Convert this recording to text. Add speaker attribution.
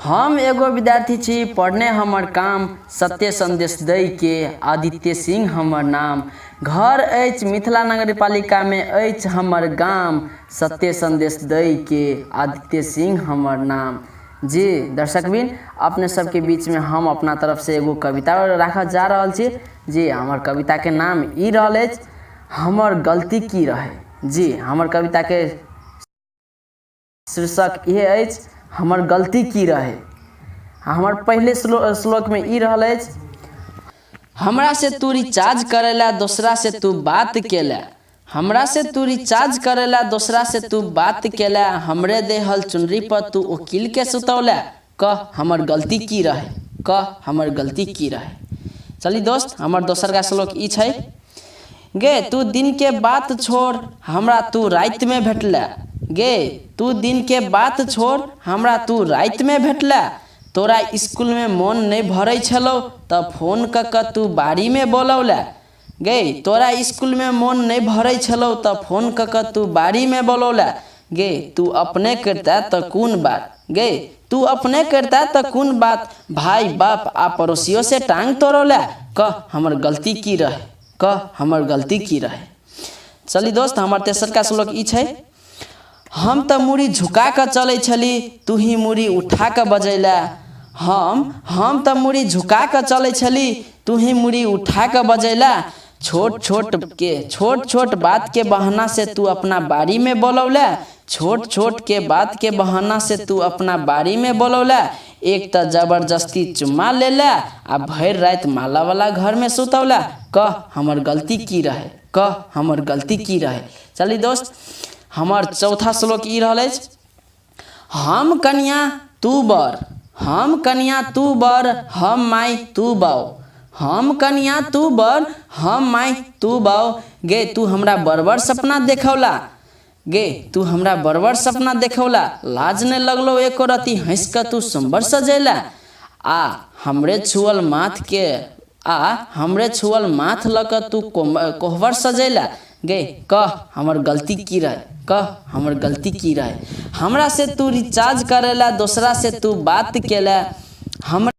Speaker 1: हम एगो विद्यार्थी छी, पढ़ने हमर काम, सत्य संदेश दै के आदित्य सिंह हमर नाम। घर अछि मिथिला नगरपालिकामे अछि हमर गाम, सत्य संदेश दै के आदित्य सिंह हमर नाम। जी दर्शकबिन, अपने सबके बीचमे हम अपना तरफसँ एगो कविता राखऽ जा रहल छी। जी हमर कविताके नाम ई रहल अछि, हमर गलती की रहै। जी हमर कविताके शीर्षक इहे अछि, हमर गलती की रहै। हमर पहिले श्लोकमे ई रहल अछि, हमरा से तू रिचार्ज करेला दोसरा से तू बात केला, हमरा से तू रिचार्ज करेला दोसरा से तू बात केला, हमरे देहल चुनरी पर तू ओकील के सुतौला, कह हमर गलती की रहै, कह हमर गलती की रहै। चली दोस्त, हमर दोसरका श्लोक ई छै, गे तू दिनके बात छोड़ हमरा तू रातिमे भेटला, गे तू दिनके बात छोड़ हमरा तू रातिमे भेटला, तोरा इसकुलमे मोन नहि भरै छलौ तऽ फोन कऽ कऽ तू बाड़ीमे बोलौला, गै तोरा इसकुलमे मोन नहि भरै छलौ तऽ फोन कऽ कऽ तू बाड़ीमे बोलौला, गे तू अपने करिते तऽ कोन बात, गे तू अपने करिते तऽ कोन बात, भाइ बाप आ पड़ोसियो से टाँग तोड़ौला, कह हमर गलती की रहै, कह हमर गलती की रहै। चली दोस्त, हमर तेसरका श्लोक ई छै, हम तऽ मूड़ी झुका कऽ चलै छली तू ही मूड़ी उठा कऽ बजैला, हम तऽ मूड़ी झुका कऽ चलै छली तू ही मूड़ी उठा कऽ बजैला, छोट छोट के छोट छोट बात के बहाना से तू अपना बाड़ी में बोलौला, छोट छोट के बात के बहाना से तू अपना बाड़ी में बोलौला, एक तऽ जबरदस्ती चुम्मा लेला आ भरि राति माला वाला घर में सुतौला, कह हमर गलती की रहै, कह हमर गलती की रहै। चली दोस्त, हमर चौथा श्लोक ई रहल अछि, हम कनिया तू बर, हम कनिया तू बर, हम माय तू बाउ, हम कनिया तू बर, हम माय तू बाउ, गे तू हमरा बड़-बड़ सपना देखौला, गे तू हमरा बड़-बड़ सपना देखौला, लाज नहि लगलौ एको रत्ती हँसि कऽ तू सोमबर सजैला, आ हमरे छुअल माथ के आ हमरे छुअल माथ लऽ कऽ तू कोहबर सजैला, गे कह हमर गलती की रहै, कह हमर गलती की रहै। हमरा से तू रिचार्ज करेला दोसरा से तू बात केला, हमरा।